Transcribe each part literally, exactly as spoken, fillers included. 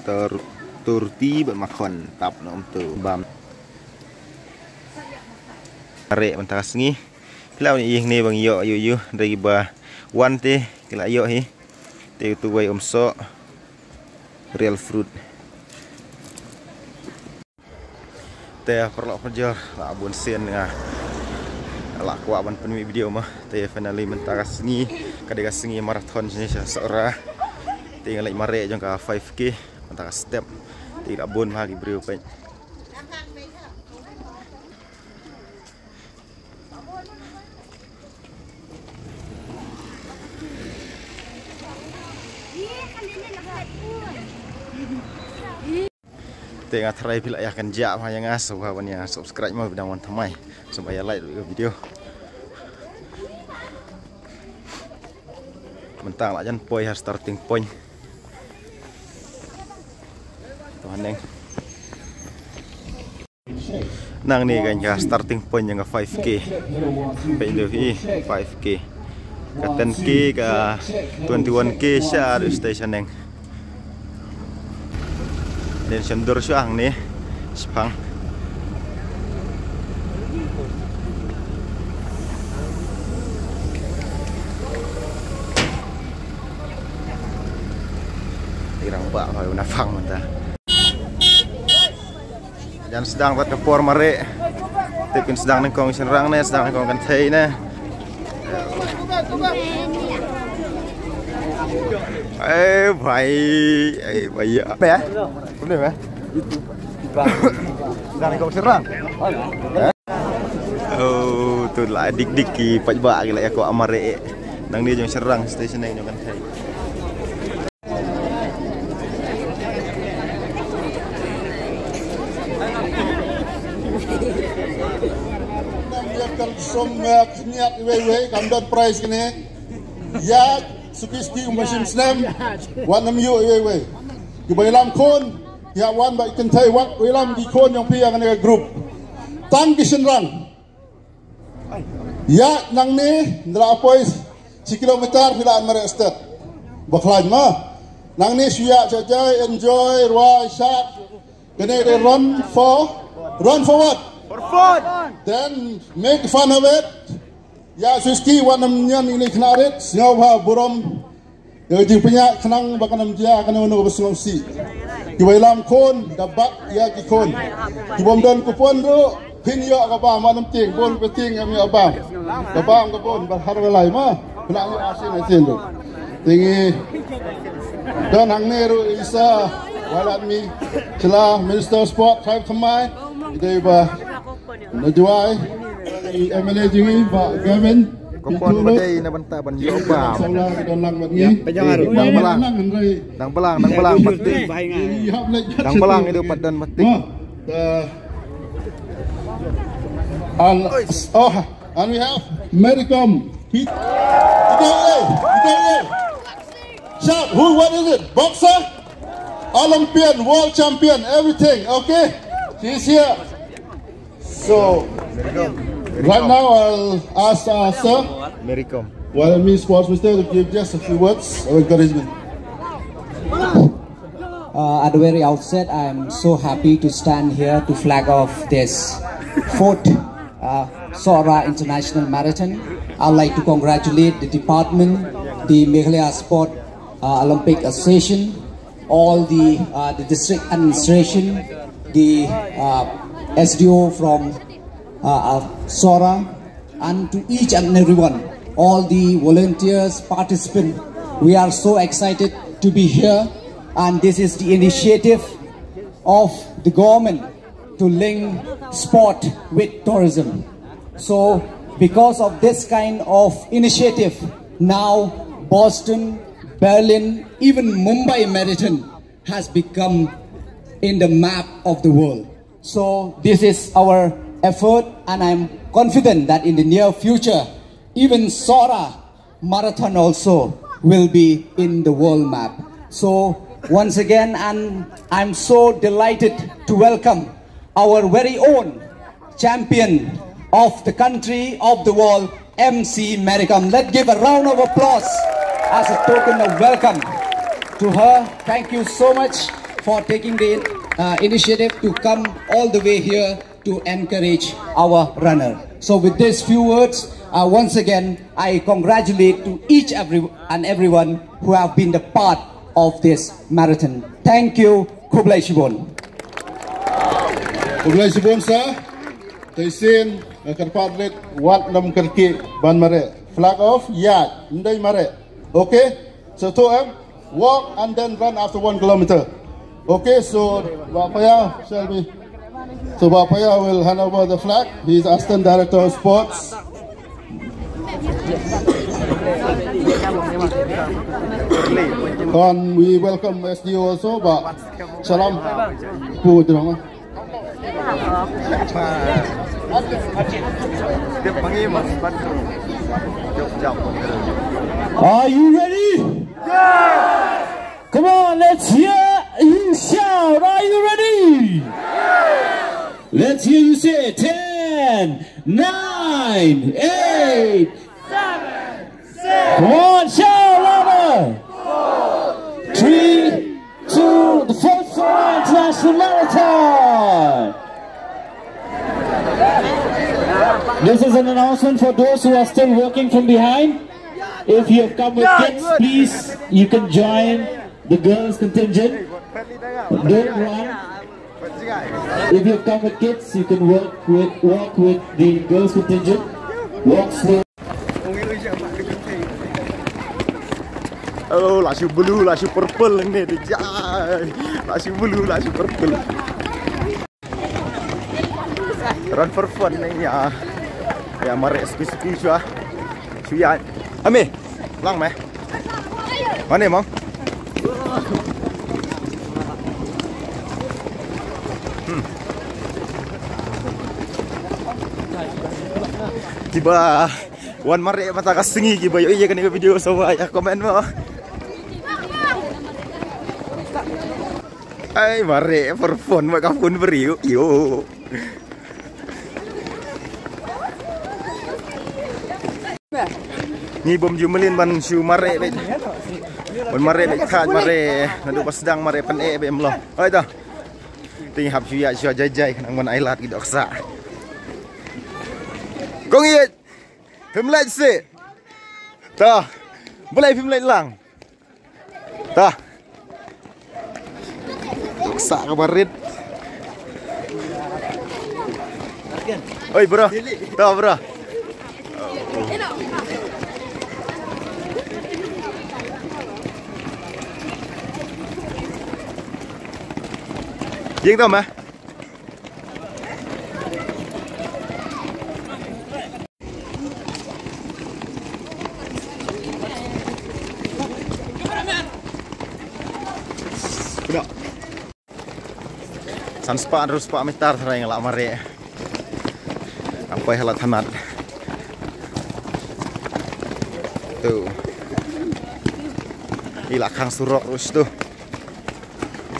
Tur, turti bad makhon tap nom tu bam. Are mynta ka sngi. Phi lah ban ïohi hangne ba ngi ïoh ïoh ïoh, dei ba wan te ki la ïoh hi. Te tu wei um soh. Real fruit. Te paralok parajor, la bun sien nga la kwah ban pynmih video ma. Te finally mynta ka sngi ka dei ka sngi marathon shane sha Sohra. Te nga leit mareh jong ka five K mynta ka step. Te la bun ma ki briew peit. Te nga tharai phi la ïa kynjah ma ïa nga, sngewbha ban ïa subscribe ma, ba dang wan thymmai. Sngewbha ïa like ruh ïa ka video. Mynta la jan poi ha starting point. To haneng. Nangne ka starting point jong ka five K. Peit, five K. Ka ten K, ka twenty-one K sha ruh station neng. Dei shen dur shuh hangne. Shipang. Irang ba ba na phang mynta. Jan sdang tat ka por mareh. Tip kin sdang nyngkong shynrang ne, sdang nyngkong kynthei ne. Eh, bhai. Eh, bhai, ya. Apa ya? Boleh, ya? Sdang nyngkong shynrang. Oh, tu la dik dik ki paidbah ki la ïa kwah mareh. Nangne jong shynrang, station ne jong kynthei. Ïa ka sum, eh, khyndiat iwei iwei, kam don prize kine. Ïa suki suki machine snem, wat nym ïoh iwei iwei. Kiba ïalam khun, ïa wan ba kynthei, wat ïalam ki khun jong phi ïa kane ka group. Tang ki shynrang. Ïa nangne, nda la poi shi kilometer phi la mareh stet. Ba khlaiñ ma. Nangne shu ïa jai jai, enjoy, rwai, shad. Kane dei run for, run for what? For fun. Then make fun of it. Ïa suki wat nym ñion ïa kine ki khynnah rit, sngewbha burom. Ïa ka jingpynïaid khnang ba kan ym jia kano kano kaba sngewsih. Kiba ïalam khun, da bat ïa ki khun. Kibym don coupon ruh, phin ïoh ka bam, wat nym tieng, bun ba tieng ym ïoh bam. Ka bam ka bun, ba har ba lai ma. Khnang ïoh arsien arsien ruh. Te ngi don hangne ruh i Sir Wailadmiki Shylla, Minister Sport, tharai thymmai. I dei ba na Jowai, i M L A jong ngi, Bah Gavin. Coupon ba dei na bynta ban ïoh bam. Dang balang. Dang balang, dang balang, batik. Dang balang, i dei pat don batik. And, oh, and we have Mary Kom. He, he, he, he, he. Sharp. Who, what is it? Boxer? Olympian, world champion, everything, okay? She's here. So, right now I'll ask, uh, Sir, Mary Kom. Well, Miss Sports Minister, to give just a few words of encouragement. Uh, at the very outset, I'm so happy to stand here to flag off this fourth, uh, Sohra International Marathon. I'd like to congratulate the department, the Meghalaya Sport, uh, Olympic Association, all the, uh, the district administration, the, uh, S D O from, uh, uh, Sohra, and to each and everyone, all the volunteers, participants. We are so excited to be here, and this is the initiative of the government to link sport with tourism. So, because of this kind of initiative, now Boston, Berlin, even Mumbai Marathon has become in the map of the world. So this is our effort, and I'm confident that in the near future, even Sohra Marathon also will be in the world map. So once again, and I'm so delighted to welcome our very own champion of the country, of the world, M C Mary Kom. Let's give a round of applause as a token of welcome to her. Thank you so much. for taking the uh, initiative to come all the way here to encourage our runner. So, with these few words, uh, once again, I congratulate to each every and everyone who have been the part of this marathon. Thank you. Khublei shibun. Khublei shibun sa. Te shisien, eh, kyrpad rit, wat nym kyrkieh ban mareh. Flag off, ïaid, ym dei mareh. Okay? So to em, walk and then run after one kilometer. Okay, so Bah Paya shall be. So Bah Paya will hand over the flag. He is Assistant Director of Sports. And we welcome S D O also, Bah Salam. Pu Jrong. Are you ready? Yes! Come on, let's hear you shout. Are you ready? Yes! Let's hear you say ten, nine, eight, seven, six. Come on, shout louder. Three, two, the first Sohra International Marathon. This is an announcement for those who are still working from behind. If you have come with kids, please, you can join the girls contingent. Don't run. If you have come with kids, you can work with, walk with the girls contingent. Walk slow. Oh, la shu blue, la shu purple ne, di jai. La shu blue, la shu purple. Run for fun ne ïa. Ïa mareh suki-suki shuwa. Shu ïa. Ame. Lang me. Mane mong? Hmm. Kiba wan mareh mynta ka sngi, kiba ïohi ïa kane ka video, sngewbha ïa comment mo. Ai, mareh for fun, ma ka fun briew. Ïo. Ngi bym ju mlien ban shu mareh beit. Ban mareh beit, thait mareh. Naduh ba sdang mareh pyneh beit em long. Oi to. Te ngi hap shu ïa shu jai jai, khnang ban ai lad ki dohkha. Kong ïeit. Phim leit seh. To. Balei phim leit lang? Ta. Sa ka barit. Oi, bro. Ta, bro. Jing ta ma. San spah, hynriew spah meter tharai nga la mareh. Nga poi ha la thanat. Tu. I la khang surok ruh tu.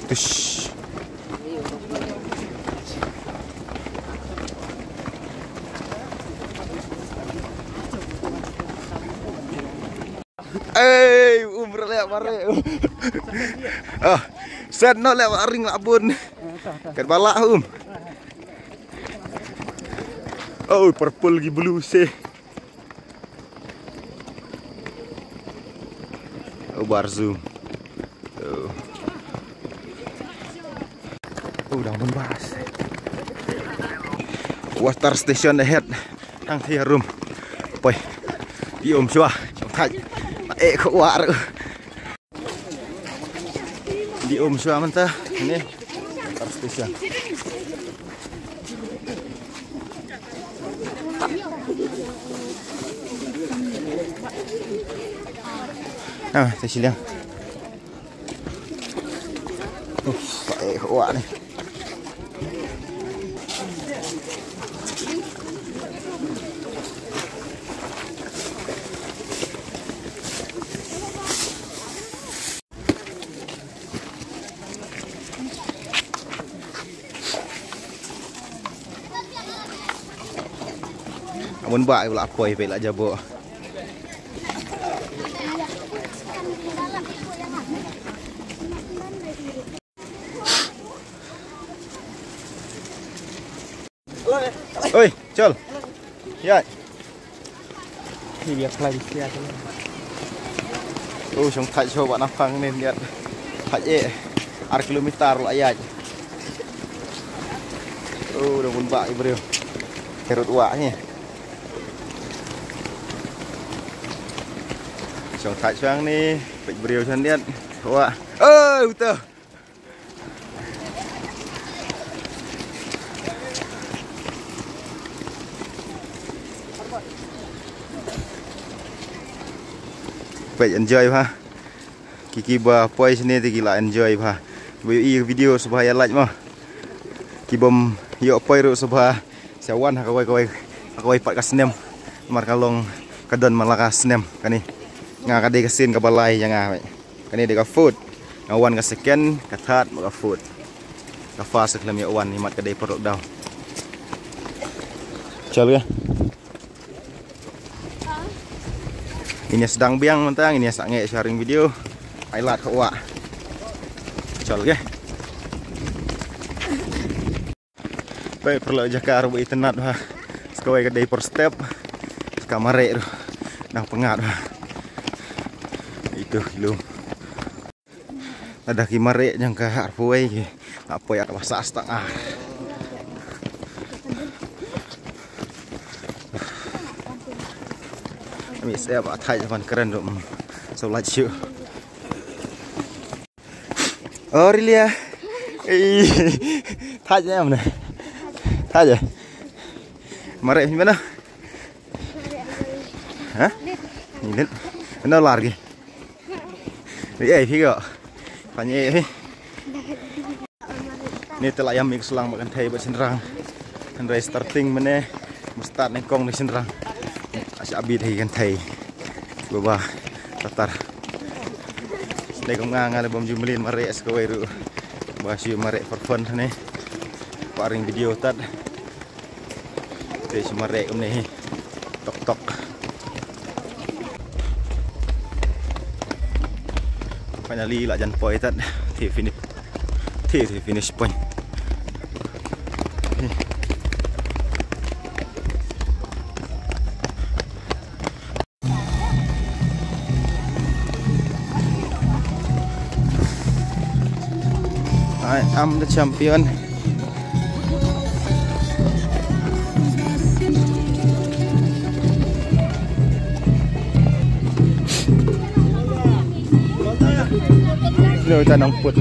Tush. Ei, um, re leh mareh. Ah, set noh leh, ring la bun. Kat ba lah um. Oh, purple ki blue se. Oh, bar zoom. Oh. Oh, dang bun bas. Water station ahead. Hangtei harum. Poi. Di um shuwa. Thait. Eh, ko war. Di um shuwa mynta. Ni. Water station. Ah, te shiliang. Uff, eh, wah ni. Amun ba ai la poi pe la jabo. Oi, chol. Ya. Ni dia fly sia tu. Oh, shong thait shuh ba na phang ni niat. Thait eh. Ar kilometer la ya. Oh, dah pun bak briew. Kerut wak ni. Shong thait shong ni, pek briew shong niat. Wak. Oh, uta. Peit enjoy bha. Ki ki ba poi shane te ki la enjoy bha. Ba ïohi video sngewbha ïa like mo. Ki bym ïoh poi ruh sngewbha sa wan ha kawei kawei, ha kawei pat ka snem. Namar ka long ka don man la ka snem kane. Nga ka dei ka sien kaba lai ïa nga. Kane dei ka food. Nga wan ka second, ka third, bad ka food. Ka first khlem ïoh wan, imat ka dei por lockdown. Chal ke? Ini sdang biang mynta, ini sdang ngeit sharing video. Ai lad ka wah. Chal ke? Peit paralok jaka ruh ba itynnad bha. Sa kawei ka dei por step. Sa ka mareh ruh dang pyngngad bha. Itu ki lum. Lada ki mareh jong ka arphew wei ki la poi ïa kaba sah stang ar. Mih sep ba thait ban kren ruh. So lait shuh. Oh, really ah? Ei, thait ne amne. Thait eh. Mareh phi mano? Ha? Ni lit. Mano lar ki? Ei, phi go. Phan ei phi. Ni te la ïam mih slang ba kan thei ba shynrang. Hynrei starting mynne, mynstart nyngkong ne shynrang. Asha bit hi kan thei. Baba tatar. Dei kum nga nga le bym ju mlien mareh sa kawei ruh. Ba shu mareh for fun ne. Paring video tad. Te shu mareh kumne hi. Tok tok. Finally la jan poi tad. Te finish. Te te finish point. I am the champion. Lo ta nang put.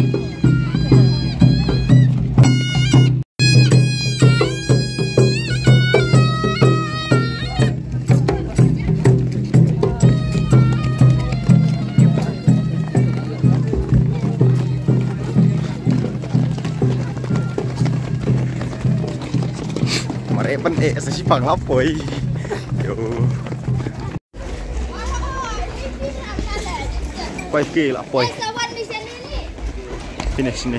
Mareh pyn eh sa shipang la poi. Yo. Five K la poi. Finish ni.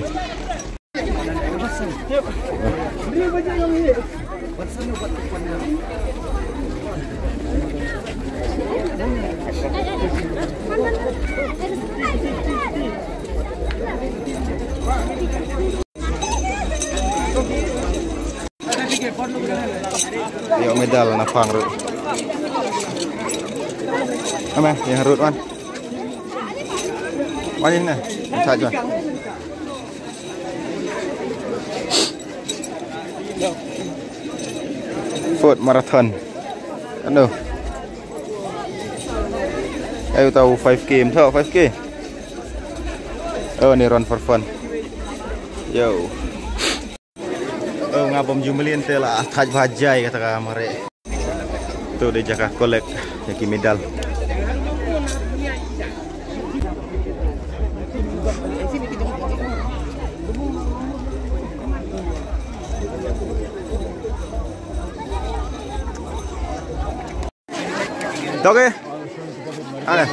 Ïoh medal na phang ruh. Ame, ïa ruh wan. Wan ïa na. Sa wan. Foot marathon. Ano. Ayo tau five K, em tau five K. Oh, ni run for fun. Yo. Oh, nga bym ju mlien te la thait bha jai kata ka mareh. To dei jaka collect ïa ki medal. Toke. Ana.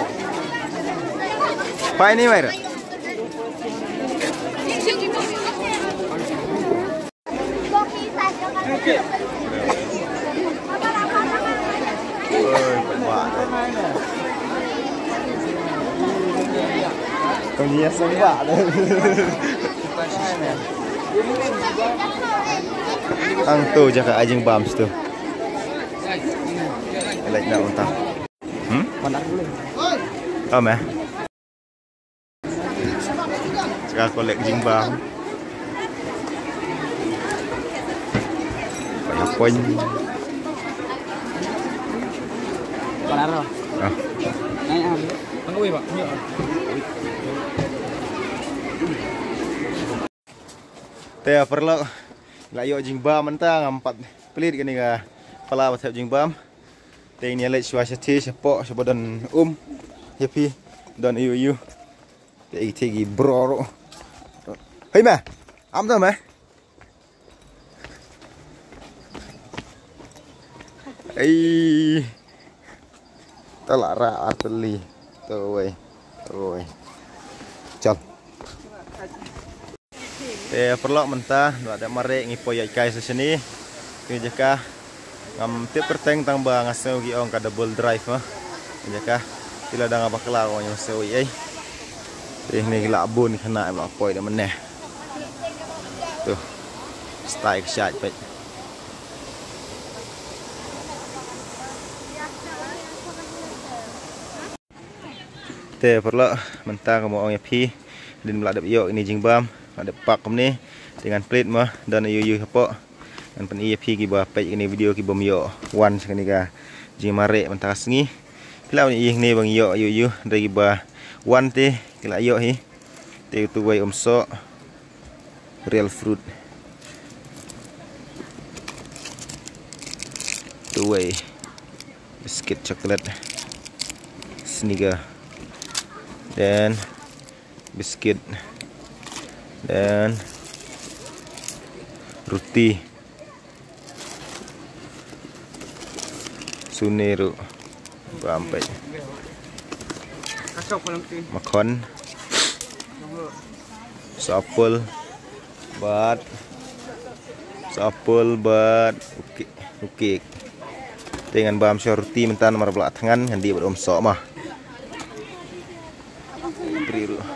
Pai ni mai ra. Kau ni asal ba. Tang tu jaka ai jingbam situ. Leit na untang. Hmm? Am eh. Jaka collect jingbam. Paya poin. Ah. Te paralok, la ïoh jingbam mynta, ngam pat plie kane ka pala ba thep jingbam. Te ngi leit shuwa shatei shapoh, shuwa don um ïa phi, don ïu ïu. Te i te ki bro ruh. Hei ma, am ta ma. Ei. Ta la ra arteli. Ta wei. Ta wei. Chal. Te paralok mynta, la dep mareh ngi poi ïaid kai sa shane. Kane jaka ngam tip kyrteng tang ba nga sngew ki ong ka double drive ma. Kane jaka phi la dang bakla ko ngam sngew ei ei. Te ngi la bun khana ba poi da mynne. Tu. Style ka shait peit. Te paralok mynta ka mo ong ïa phi. Din ba la dep ïoh ine jingbam, la dep pak kumne. Te ngan plie ma, don ïu ïu hapoh. Ngan pyni ïa phi kiba peit kane video ki bym ïoh wan sha kane ka jingmareh mynta ka sngi. Phi lah ban ïohi hangne ba ngi ïoh ïu ïu, dei kiba wan te ki la ïoh hi. Te tu wei um soh. Real fruit. Tu wei. Biscuit chocolate. Snicker. Then biscuit. Then roti. Sune ruh. Ba ampai. Makhon. Sapul. Bad. Sapul bad. Okey. Okey. Te ngan bam sha roti mynta namar ba la thngan ngan dih bad um soh ma. Bri ruh.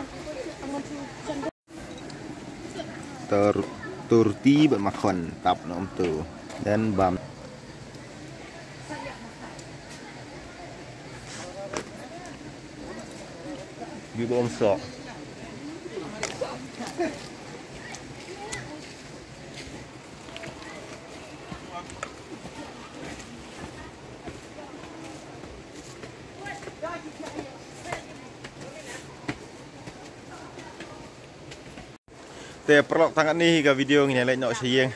Tur-, turti bad makhon tap na um tu. Dan bam. Gi bom sok. Te paralok, tang katne hi ka video, ngin ïa leit noh sha ïing.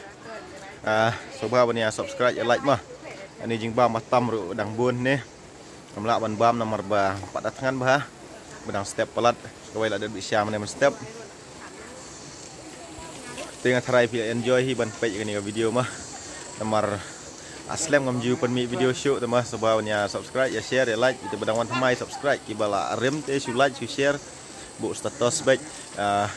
Ah, sngewbha ban ïa subscribe, ïa like ma. Ani jingbam ba tam ruh dang bun ne. Ngam lah ban bam namar ba pat da thngan bha. Ba dang step palat. Kawei la dep bishar mane ban step. Te nga tharai phi enjoy hi ban peit kane ka video ma. Namar, ah, slem ngam ju pynmih video shuh te ma, sngewbha ban ïa subscribe, ïa share, ïa like, ite ba dang wan thymmai subscribe, kiba la rim te shu like, shu share. Buh status beit, ah,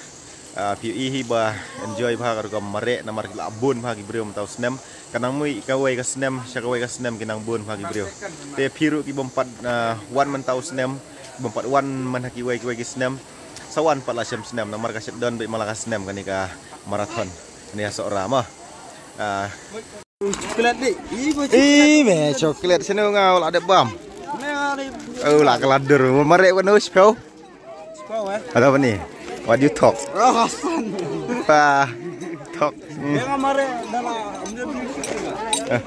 ah, phi ïohi hi ba enjoy bha ka rukom mareh namar ki la bun bha ki briew mynta u snem. Ka nang mih kawei ka snem sha kawei ka snem ki nang bun bha ki briew. Te phi ruh ki bym pat, ah, wan mynta u snem, bym pat wan mynta kiwei kiwei ki snem. Sa wan pat la shem snem namar ka shet don beit ma la ka snem kane ka marathon. Kane ka Sohra ma. Ah. Chocolate di. Ih, me chocolate sini nga la dep bam. Oh, la ka la dur. Mareh wan us phew. Ada apa ni? What do you talk? Pa talk. Hmm. Eh,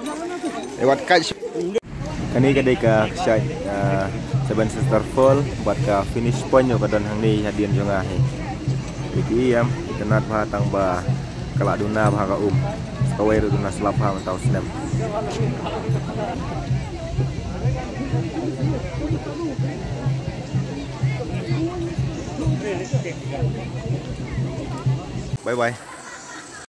eh, what kind? Kane ka dei ka kshaid, ah, Seven Sister Fall, bad ka finish point ka don hangne hadien jong nga hi. Ïa ki ïam, itynnad bha tang ba ka la duna bha ka um. Kawei ruh duna slap bha mynta u snem. Bye bye.